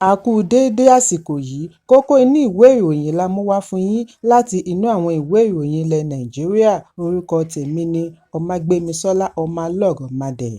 A kú déédé àsìkò yìí. Kókó inú ìwé ìròyìn la mú wá fún yín láti inú àwọn ìwé ìròyìn ilẹ̀ Nàìjíríà. Orúkọ tèmi ni Ọmágbémisọ́lá Ọmọlọ́rọ̀mádé.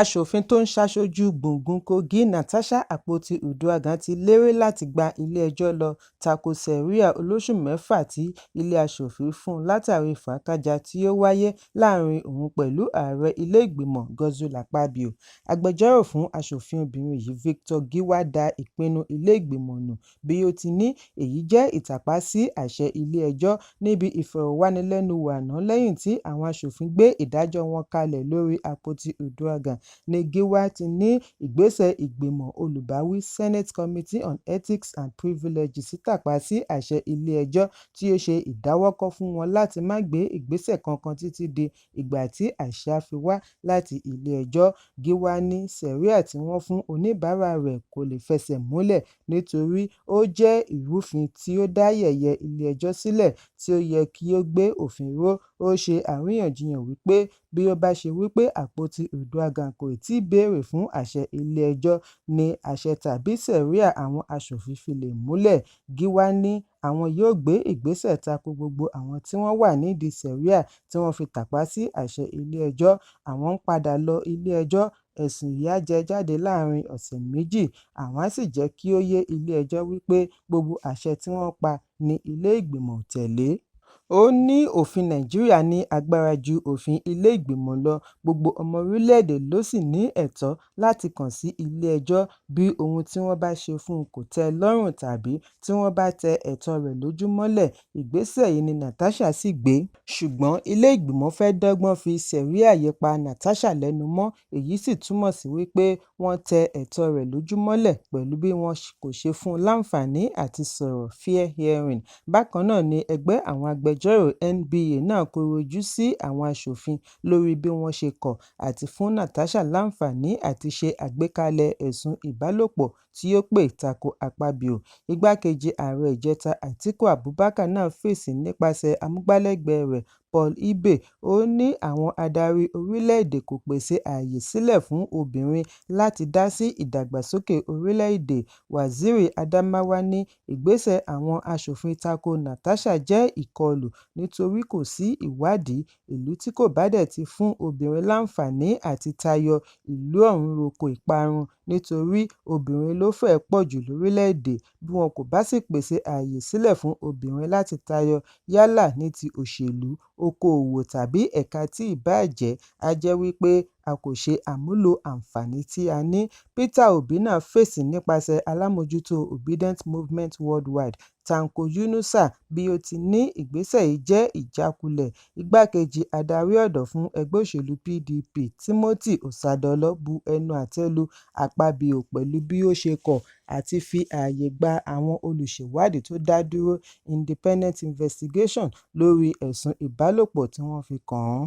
Aṣòfin tó ń ṣaṣojú gbùngbùn Kogi Natasha Akpoti-Uduaghan ti lérí láti gba ilé-ẹjọ́ lọ tako sẹ̀ríà olóṣù-mẹ́fà tí ilé aṣòfin fún un látàrí fàákájàá tí ó wáyé láàrin òun pẹ̀lú ààrẹ ilé-ìgbìmọ̀ Godswill Akpabio. Agbẹjọ́rò fún aṣòfin obìnrin yìí, Victor Giwa, da ìpinnu ilé-ìgbìmọ̀ nù bí ó ti ní èyí jẹ́ ìtàpá sí àṣẹ ilé-ẹjọ́. Níbi ìfọ̀rọ̀wánilẹ́nuwò àná lẹ́yìn tí àwọn aṣòfin gbé ìdájọ́ wọn kalẹ̀ lórí Akpoti-Uduaghan ní Giwa ti ní ìgbésẹ̀ ìgbìmọ̀ olùbáwí Senate Committee on Ethics and Privileges tàpá sí àṣẹ ilé-ẹjọ́ tí ó ṣe ìdáwọ́kọ̀ fún wọn láti má gbé ìgbésẹ̀ kankan títí di ìgbà tí àṣẹ á fi wá láti ilé-ẹjọ́. Giwa ní sẹ̀ríà tí wọ́n fún oníbàárà rẹ̀ kò lè fẹsẹ̀ múlẹ̀ nítorí ó jẹ́ ìrúfin tí ó dá yẹ̀yẹ́ ilé-ẹjọ́ sílẹ̀ tí ó yẹ kí ó gbé òfin ró. Ó ṣe àríyànjiyàn wípé bí ó bá ṣe wípé Akpoti-Uduaghan kò tíì béèrè fún àṣẹ ilé-ẹjọ́ ní àṣẹ tàbí sẹ̀ríà àwọn aṣòfin fi lè múlẹ̀. Giwa ní àwọn yóò gbé ìgbésẹ̀ tako gbogbo àwọn tí wọ́n wà nídìí sẹ̀ríà tí wọ́n fi tàpá sí àṣẹ ilé-ẹjọ́. Àwọn ń padà lọ ilé-ẹjọ́, ẹ̀sùn yìí á jẹ jáde láàrin ọ̀sẹ̀ 2, àwọn á sì jẹ́ kí ó yé ilé-ẹjọ́ wípé gbogbo àṣẹ tí wọ́n pa ní ilé-ìgbìmọ̀ ò tẹ̀lé. Ó ní òfin Nàìjíríà ní agbára ju òfin ilé-ìgbìmọ̀ lọ, gbogbo ọmọ orílẹ̀-èdè ló sì ní ẹ̀tọ́ láti kàn sí ilé-ẹjọ́ bí ohun tí wọ́n bá ṣe fún un kò tẹ́ ẹ lọ́rùn tàbí tí wọ́n bá tẹ ẹ̀tọ́ rẹ̀ lójú mọ́lẹ̀. Ìgbésẹ̀ yìí ni Natasha sì gbé. Ṣùgbọ́n ilé-ìgbìmọ̀ fẹ́ dọ́gbọ́n fi sẹ̀ríà yìí pa Natasha lẹ́nu mọ́, èyí sì túmọ̀ sí wípé wọ́n tẹ ẹ̀tọ́ rẹ̀ lójú mọ́lẹ̀ pẹ̀lú bí wọn kò ṣe fún un láǹfààní àti sọ̀rọ̀ fair hearing. Bákan náà ni ẹgbẹ́ àwọn agbẹjọ́rò NBA náà kọ̀rọ̀ ojú sí àwọn aṣòfin lórí bí wọ́n ṣe kọ̀ àti fún Natasha láǹfààní àti ṣe àgbékalẹ̀ ẹ̀sùn ìbálòpọ̀ tí ó pè tako Akpabio. Igbákejì ààrẹ ìjẹta Atiku Abubakar náà fèsì nípasẹ̀ amúgbálẹ́gbẹ̀ẹ́ rẹ̀ Paul Ibe. Ó ní àwọn adarí orílẹ̀-èdè kò pèsè ààyè sílẹ̀ fún obìnrin láti dá sí ìdàgbàsókè orílẹ̀-èdè. Waziri Adamawa ní ìgbésẹ̀ àwọn aṣòfin tako Natasha jẹ́ ìkọlù nítorí kò sí ìwádìí, ìlú tí kò bá dẹ̀ ti fún obìnrin láǹfààní àti tayọ, ìlú ọ̀hún ń roko ìparun nítorí obìnrin ló fẹ́ẹ̀ pọ̀ jù lórílẹ̀-èdè, bí wọn kò bá sì pèsè ààyè sílẹ̀ fún obìnrin láti tayọ yálà ní ti òṣèlú, okòòwò tàbí ẹ̀ka tí ìbáà jẹ́, á jẹ́ wípé a kò ṣe àmúlò àǹfààní tí a ní. Peter Obi náà fèsì nípasẹ̀ alámòójútó Obidient Movement Worldwide, Tanko Yunusa, bí ó ti ní ìgbésẹ̀ yìí jẹ́ ìjákulẹ̀. Igbákejì adarí ọ̀dọ́ fún ẹgbẹ́ òṣèlú PDP, Timothy Osadolo, bu ẹnu àtẹ́ lu Akpabio pẹ̀lú bí ó ṣe kọ̀ àti fi ààyè gba àwọn olùṣèwádìí tó dá dúró independent investigation lórí ẹ̀sùn ìbálòpọ̀ tí wọ́n fi kàn án.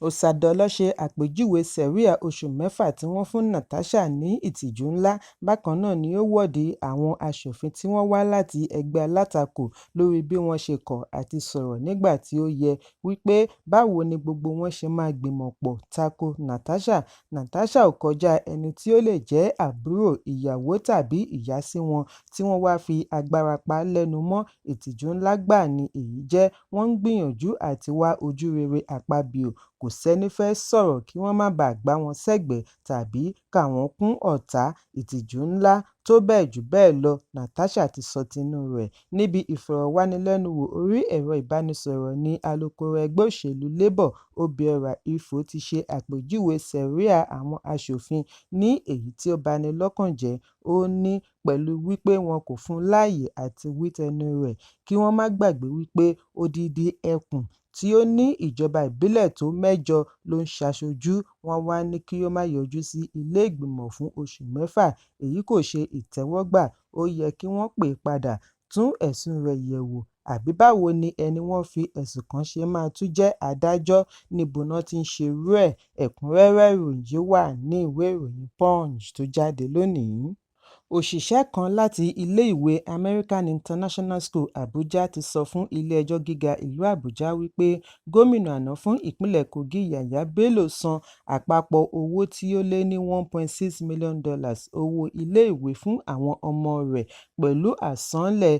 Osadolo ṣe àpèjúwe sẹ̀ríà oṣù 6 tí wọ́n fún Natasha ní ìtìjú ńlá. Bákan náà ni ó wọ́de àwọn aṣòfin tí wọ́n wá láti ẹgbẹ́ alátakò lórí bí wọ́n ṣe kọ̀ àti sọ̀rọ̀ nígbà tí ó yẹ, wípé báwo ni gbogbo wọn ṣe máa gbìmọ̀pọ̀ tako Natasha. Natasha ò kọjá ẹni tí ó lè jẹ́ àbúrò, ìyàwó tàbí ìyá sí wọn tí wọ́n wá fi agbára pa lẹ́nu mọ́, ìtìjú ńlá gbáà ni èyí jẹ́. Wọ́n ń gbìyànjú àti wá ojúrere Akpabio, kò sẹ́ni fẹ́ẹ́ sọ̀rọ̀ kí wọ́n má baà gbá wọn sẹ́gbẹ̀ẹ́ tàbí kà wọ́n kún ọ̀tá, ìtìjú ńlá, tó bẹ́ẹ̀ jù bẹ́ẹ̀ lọ, Natasha ti sọ tinú rẹ̀. Níbi ìfọ̀rọ̀wánilẹ́nuwò orí ẹ̀rọ ìbánisọ̀rọ̀ ní alūkkóró ẹgbẹ́ òṣèlú Labour, Obiora Ifo ti ṣe àpèjúwe sẹ̀ríà àwọn aṣòfin ní èyí tí ó bani lọ́kàn jẹ́. Ó ní pẹ̀lú wípé wọn kò fún un láàyè àti wí tẹnu rẹ̀, kí wọ́n má gbàgbé wípé odidi ẹkùn tí ó ní ìjọba ìbílẹ̀ tó mẹ́jọ ló ń ṣaṣojú, wọ́n wá ní kí ó má yọjú sí ilé-ìgbìmọ̀ fún oṣù 6, èyí kò ṣe ìtẹ́wọ́gbà, ó yẹ kí wọ́n pè é padà, tún ẹ̀sùn rẹ̀ yẹ̀ wò, àbí báwo ni ẹni wọ́n fi ẹ̀sùn kàn ṣe máa tún jẹ́ adájọ́, níbo ná ti ń ṣerú ẹ̀. Ẹ̀kúnrẹ́rẹ́ ìròyìn yìí wà ní ìwé ìròyìn Punch tó jáde lónìí. Òṣìṣẹ́ kan láti ilé-ìwé American International School, Abuja ti sọ fún Ilé-ẹjọ́ Gíga Ìlú Àbújá wípé gómìnà àná fún ìpínlẹ̀ Kogi Yahaya Bello san àpapọ̀ owó tí ó lé ní $1.6 million owó iléèwé fún àwọn ọmọ rẹ̀ pẹ̀lú àsanlẹ̀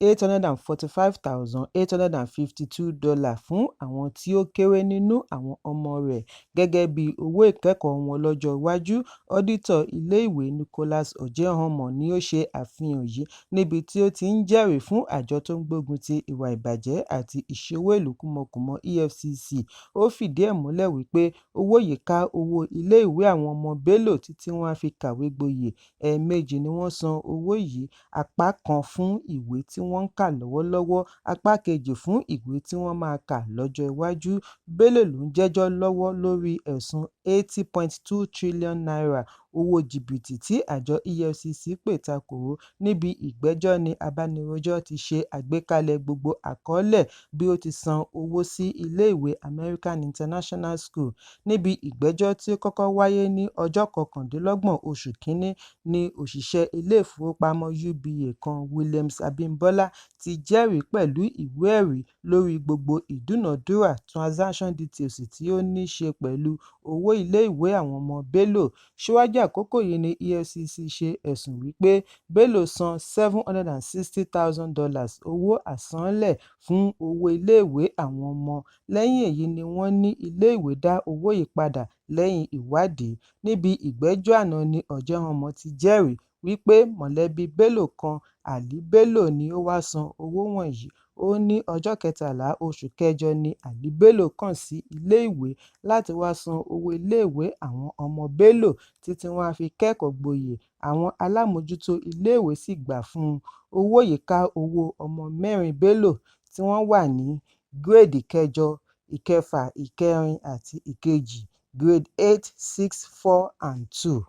$845,852 fún àwọn tí ó kéré nínú àwọn ọmọ rẹ̀ gẹ́gẹ́ bí owó ìkẹ́kọ̀ọ́ wọn lọ́jọ́ iwájú. Ọ́dítọ̀ ilé-ìwé Nicholas Orjihuomo ni ó ṣe àfihàn yìí níbi tí ó ti ń jẹ́rìí fún àjọ tó ń gbógun ti ìwà ìbàjẹ́ àti ìṣowó-ìlú kúmọkùmọ EFCC. Ó fìdí ẹ̀ múlẹ̀ wípé owó yìí ká owó iléèwé àwọn ọmọ Bello títí wọ́n á fi kàwé gboyè. Ẹ̀ẹ̀mejì ni wọ́n san owó yìí, apá kan fún ìwé tí wọ́n ń kà lọ́wọ́lọ́wọ́, apá kejì fún ìwé tí wọ́n máa kà lọ́jọ́ iwájú. Bello ló ń jẹ́jọ́ lọ́wọ́ lórí ẹ̀sùn ₦80.2 trillion owó jìbìtì tí àjọ EFCC pè takò ó. Níbi ìgbẹ́jọ́ ní abánirojọ́ ti ṣe àgbékalẹ̀ gbogbo àkọọ́lẹ̀ bí ó ti san owó sí iléèwé American International School. Níbi ìgbẹ́jọ́ tí ó kọ́kọ́ wáyé ní ọjọ́ 29 oṣù kínní ní òṣìṣẹ́ ilé-ìfowópamọ́ UBA kan Williams Abimbola ti jẹ́rìí pẹ̀lú ìwé-ẹ̀rí lórí gbogbo ìdúnàádúrà transaction details tí ó ní ṣe pẹ̀lú owó iléèwé àwọn ọmọ Bello. Síwájú àkókò yìí ní EFCC ṣe ẹ̀sùn wípé Bello san $760,000 owó àsanlẹ̀ fún owó iléèwé àwọn ọmọ. Lẹ́yìn èyí ni wọ́n ní iléèwé dá owó yìí padà lẹ́yìn ìwádìí. Níbi ìgbẹ́jọ́ àná ní Orjihuomo ti jẹ́rìí wípé mọ̀lẹ́bí Bello kan, Ali Bello ni ó wá san owó wọ̀nyí. Ó ní ọjọ́ 13 oṣù kẹjọ ni Ali Bello kàn sí iléèwé láti wá san owó iléèwé àwọn ọmọ Bello títí wọ́n á fi kẹ́kọ̀ọ́ gboyè. Àwọn alámòójútó iléèwé sì gbà fún un. Owó yìí ká owó ọmọ mẹ́rin Bello tí wọ́n wà ní gíréèdì kẹjọ, ìkẹfà, ìkẹrin àti ìkejì (Grade 8, 6, 4 and 2).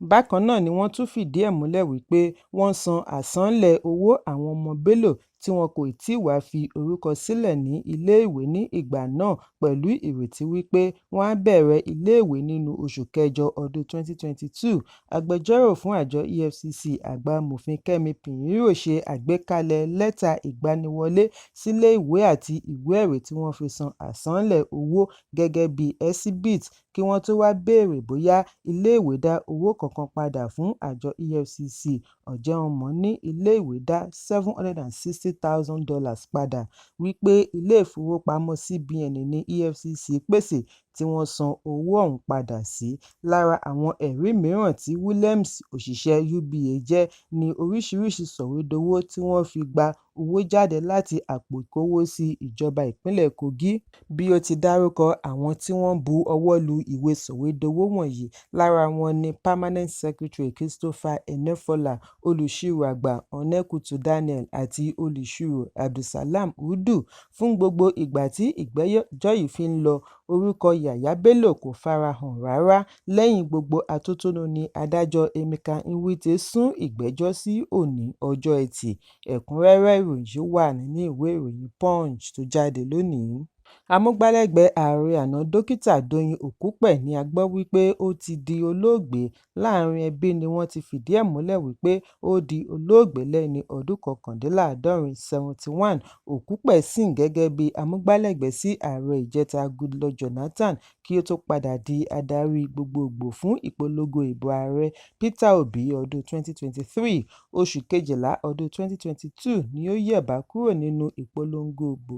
Bákan náà ni wọ́n tún fìdí ẹ̀ múlẹ̀ wípé wọ́n san àsanlẹ̀ owó àwọn ọmọ Bello tí wọn kò tíì wá fi orúkọ sílẹ̀ ní iléèwé ní ìgbà náà pẹ̀lú ìrètí wípé wọ́n á bẹ̀rẹ̀ iléèwé nínú oṣù kẹjọ ọdún 2022. Agbẹjọ́rò fún àjọ EFCC, àgbà amòfin Kẹ́mi Pinheiro ṣe àgbékalẹ̀ lẹ́tà ìgbaniwọlé síléèwé àti ìwé-ẹ̀rí tí wọ́n fi san àsanlẹ̀ owó gẹ́gẹ́ bí ẹ́síbíìtì kí wọ́n tó wá béèrè bóyá iléèwé dá owó kankan padà fún àjọ EFCC. Orjihuomo ní iléèwé dá $760,000 padà, wípé ilé-ìfowópamọ́ CBN ní EFCC pèsè tí wọ́n san owó ọ̀hún padà sí. Lára àwọn ẹ̀rí mìíràn tí Williams, òṣìṣẹ́ UBA jẹ́ ní oríṣiríṣi sọ̀wédowó tí wọ́n fi gba owó jáde láti àpò ìkówósí ìjọba ìpínlẹ̀ Kogi. Bí ó ti dárúkọ àwọn tí wọ́n bu ọwọ́ lu ìwé sọ̀wédowó wọ̀nyí, lára wọn ni Permanent Secretary Christopher Enefolo, Olùṣirò Àgbà Onékútù Daniel àti Olùṣirò Abdulsalam Hudu. Fún gbogbo ìgbà tí ìgbẹ́jọ́ yìí fi ń lọ, orúkọ Yahaya Bello kò farahàn rárá. Lẹ́yìn gbogbo atótónu ní adájọ́ Emeka Nwite sún ìgbẹ́jọ́ sí òní ọjọ́ Ẹtì. Ẹ̀kúnrẹ́rẹ́ ìròyìn yìí wà nínú ìwé ìròyìn Punch tó jáde lónìí. Amúgbálẹ́gbẹ̀ẹ́ ààrẹ àná Dókítà Doyin Okupe ni a gbọ́ wípé ó ti di olóògbé. Láàrin ẹbí ni wọ́n ti fìdí ẹ̀ múlẹ̀ wípé ó di olóògbé lẹ́ni ọdún 79 71. Okupe sìn gẹ́gẹ́ bí amúgbálẹ́gbẹ̀ẹ́ sí ààrẹ ìjẹta Goodluck Jonathan kí ó tó padà di adarí gbogboògbò fún ìpolongo ìbò ààrẹ Peter Obi ọdún 2023. Oṣù kejìlá ọdún 2022 ni ó yẹ̀bá kúrò nínú ìpolongo ìbò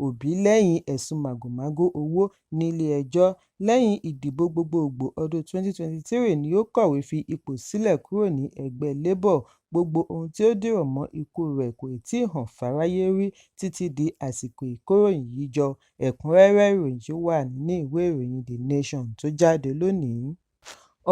Obi lẹ́yìn ẹ̀sùn màgòmágó owó nílé-ẹjọ́. Lẹ́yìn ìdìbò gbogboògbò ọdún 2023 ni ó kọ̀wé fi ipò sílẹ̀ kúrò ní ẹgbẹ́ Labour. Gbogbo ohun tí ó dìrọ̀ mọ́ ikú rẹ̀ kò tíì hàn fáráyé rí títí di àsìkò ìkóròyìnjọ yìí. Ẹ̀kúnrẹ́rẹ́ ìròyìn yìí wà nínú ìwé ìròyìn The Nation tó jáde lónìí.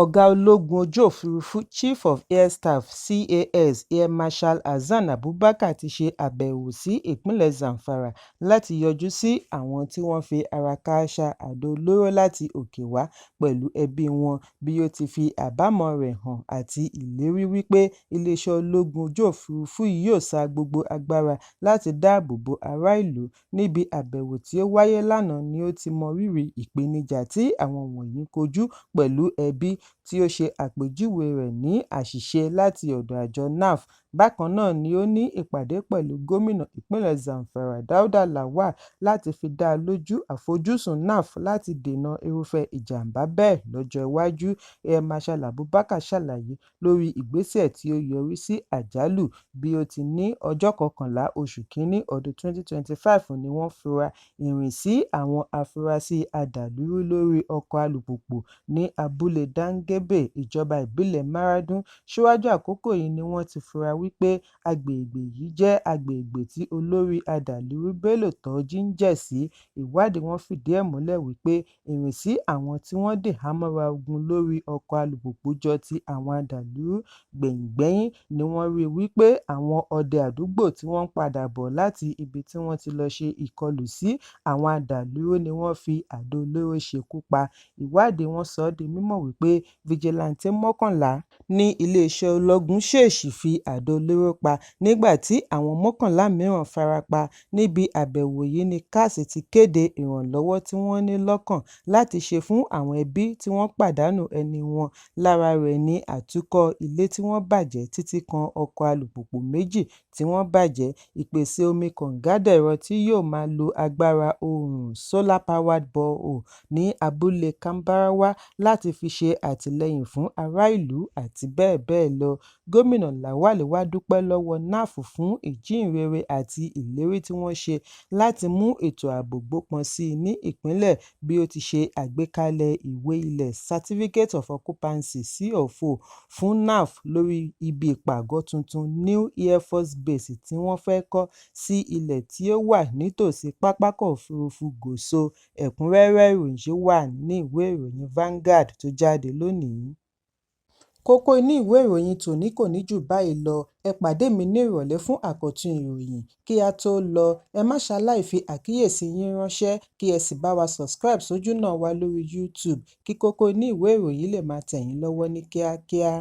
Ọ̀gá ológun ojú òfurufú Chief of Air Staff CAS Air Marshal Hasan Abubakar ti ṣe àbẹ̀wò sí ìpínlẹ̀ Zamfara láti yọjú sí àwọn tí wọ́n fi ara kááṣá àdó olóró láti òkè wá pẹ̀lú ẹbí wọn, bí ó ti fi àbámọ̀ rẹ̀ hàn àti ìlérí wípé iléeṣẹ́ ológun ojú òfurufú yóò sa gbogbo agbára láti dáàbò bo ará ìlú. Níbi àbẹ̀wò tí ó wáyé lánàá ni ó ti mọrírì ìpèníjà tí àwọn wọ̀nyí ń kojú pẹ̀lú ẹbí. tí ó ṣe àpèjúwe rẹ̀ ní àṣìṣe láti ọ̀dọ̀ àjọ NAF. Bákan náà ni ó ní ìpàdé pẹ̀lú gómìnà ìpínlẹ̀ Zamfara Dauda Lawal láti fi dá a lójú àfojúsùn NAF láti dènà irúfẹ́ ìjàm̀bá bẹ́ẹ̀ lọ́jọ́ iwájú. Air Marshal Abubakar ṣàlàyé lórí ìgbésẹ̀ tí ó yọrí sí àjálù bí ó ti ní ọjọ́ 11 oṣù kínní ọdún 2025 ni wọ́n fura ìrìnsí àwọn afurasí adàlúrú lórí ọkọ̀ alùpùpù ní abúlé Dangebe, ìjọba ìbílẹ̀ Maradun. Síwájú àkókò yìí ni wọ́n ti fura wípé agbègbè yìí jẹ́ agbègbè tí olórí adàlúrú Bello Turji ń jẹ̀ sí. Ìwádìí wọn fìdí ẹ̀ múlẹ̀ wípé ìrìnsí àwọn tí wọ́n dìhámọ́ra ogun lórí ọkọ̀ alùpùpù jọ ti àwọn adàlúrú. Gbẹ̀yìngbẹ́yín ni wọ́n rí wípé àwọn ọdẹ àdúgbò tí wọ́n ń padà bọ̀ láti ibi tí wọ́n ti lọ ṣe ìkọlù sí àwọn adàlúrú ni wọ́n fi àdó olóró ṣekú pa. Ìwádìí wọn sọ ọ́ di mímọ̀ wípé fìjìláńtẹ́ 11 ní iléeṣẹ́ ológun ṣèèṣì fi àdó olóró pa nígbà tí àwọn 11 mìíràn fara pa. Níbi àbẹ̀wò yìí ní CAX ti kéde ìrànlọ́wọ́ tí wọ́n ní lọ́kàn láti ṣe fún àwọn ẹbí tí wọ́n pàdánù ẹni wọn. Lára rẹ̀ ní àtúnkọ́ ilé tí wọ́n bàjẹ́ títí kan ọkọ̀ alùpùpù méjì tí wọ́n bàjẹ́, ìpèsè omi kànga-dẹ̀rọ tí yóò máa lo agbára oòrùn solar-powered borehole ní abúlé Kambarawa láti fi ṣe àtìlẹ́yìn fún ará ìlú àti bẹ́ẹ̀ bẹ́ẹ̀ lọ. Gómìnà Lawal wá dúpẹ́ lọ́wọ́ NAF fún ìjíhìnrere àti ìlérí tí wọ́n ṣe láti mú ètò ààbò gbópọn sí i ní ìpínlẹ̀ bí ó ti ṣe àgbékalẹ̀ ìwé ilẹ̀ Certificate of Occupancy C of O fún NAF lórí ibi ìpàgọ́ tuntun New Air Force Base tí wọ́n fẹ́ kọ́ sí ilẹ̀ tí ó wà nítòsí pápákọ̀ òfurufú Gusau. Ẹ̀kúnrẹ́rẹ́ ìròyìn yìí wà nínú ìwé ìròyìn Vanguard tó jáde lónìí. Kókó inú ìwé ìròyìn tòní kò ní jù báyìí lọ. Ẹ pàdé mi ní ìrọ̀lẹ́ fún àkọ́tún ìròyìn. Kí á tó lọ, ẹ má ṣaláì fi àkíyèsí yín ránṣẹ́ kí ẹ sì bá wa subscribe sójúnà wa lórí YouTube kí kókó inú ìwé ìròyìn lè máa tẹ̀ yín lọ́wọ́ ní kíákíá.